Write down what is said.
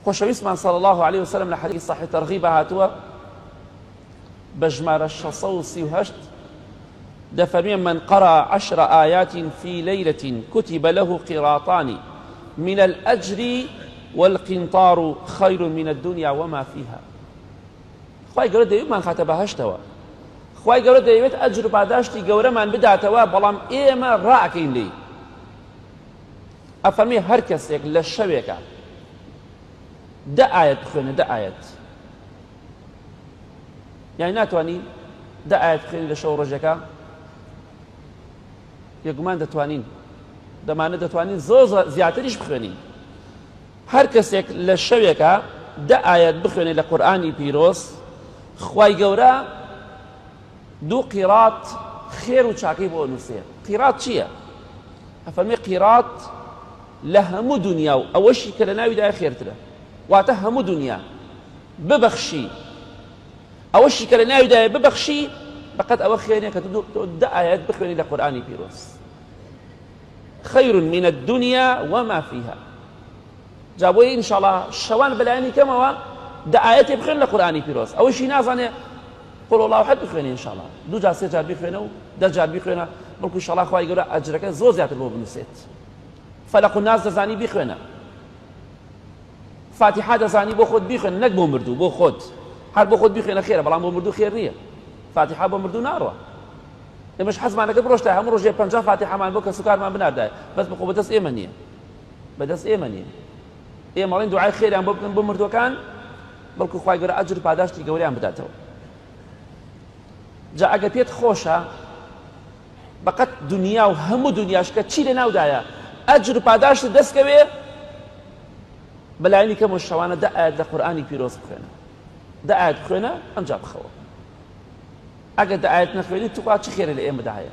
خۆشەویستمان صلی الله علیه وسلم لە حەدیثی صحیح ترغیب هاتووە بە ژمارە 638 دەفەرمێ من قرأ عشر آيات في ليلة كتب له قراطان من الأجر والقنطار خير من الدنيا وما فيها. خوای گەورە دەیەوێت بمانخاتە بەهەشتەوە، خوای گەورە دەیەوێت ئەجر و پاداشتی گەورەمان بداتەوە، بەڵام ئێمە ڕائەکەین لێی. ئەفەرمێ هەر کەسێک لە شەوێکە دە ئایەت بخوێنێ، دە ئایەت، یعنی ناتوانی دە ئایەت بخوێنی لە شەو ڕۆژێکە؟ بێگومان دەتوانین، دەمانە دەتوانین زۆر زیاتریش بخوێنین. هەر کەسێک لە شەوێکا دە ئایەت بخوێنێ لە قورئانی پیرۆز خوای گەورە دوو قیرات خێر و چاکەی بۆ ئەنووسێ. قیرات چییە؟ ئەفەرمێ قیرات لە هەموو دنیا و ئەوەشی کە لە ناویدایە خێرترە. واتە هەموو دنیا ببەخشی ئەوەشی کە لە ناویدایە ببەخشی بەقەد ئەوە خێرە کە تۆ دە ئایەت بخوێنی لە قورئانی پیرۆز. خیر من الدنیا وما فیها. جا بۆیە ئینشاڵا شەوان بەلایەنی کەمەوە دە ئایەتێ بخوێن لە قورئانی پیرۆز. ئەوەشی نازانێ قل الله احد بخوێنێ ئینشاڵا دوو جار سێ جار بیخوێنە و دە جار بیخوێنە، بەڵکو ئینشاڵا خوای گەورە ئەجرەکە زۆر زیاتر بۆ بنووسێت. فەلەق و ناس دەزانی بیخوێنە، فاتیحا دەزانی بۆ خۆت بیخوێنە، نەک بۆ مردوو، بۆ خۆت هەر بۆ خۆت بیخوێنە خێرە، بەڵام بۆ مردوو خێر نییە. فاتیحا بۆ مردوو ناڕوا. ئێمەش حەزمان دەکرد بڕۆشتایە هەموو ڕۆژێ 50 فاتیحەمان بۆ کەسوکارمان بناردایە، بەس بەخۆ بەدەست ئێمە نییە، بەدەست ئێمە نییە. ئێمە ئەڵێن دوعای خێریان بۆ بکەن بۆ مردووەکان، بەڵکو خوای گەورە ئەجر و پاداشتی گەورەیان بداتەوە. جا ئەگەر پێت خۆشە بەقەت دنیا و هەموو دنیاش کە چی لە ناودایە ئەجر و پاداشت دەستکەوێ، بەلایەنی کەمەوە شەوانە دە ئایەت لە قورئانی پیرۆز بخوێنە، دە ئایەت بخوێنە ئەمجا بخەوە. ئەگەر دە ئایەت نەخوێنی توخوا چ خێرێ لە ئێمەدا هەیە؟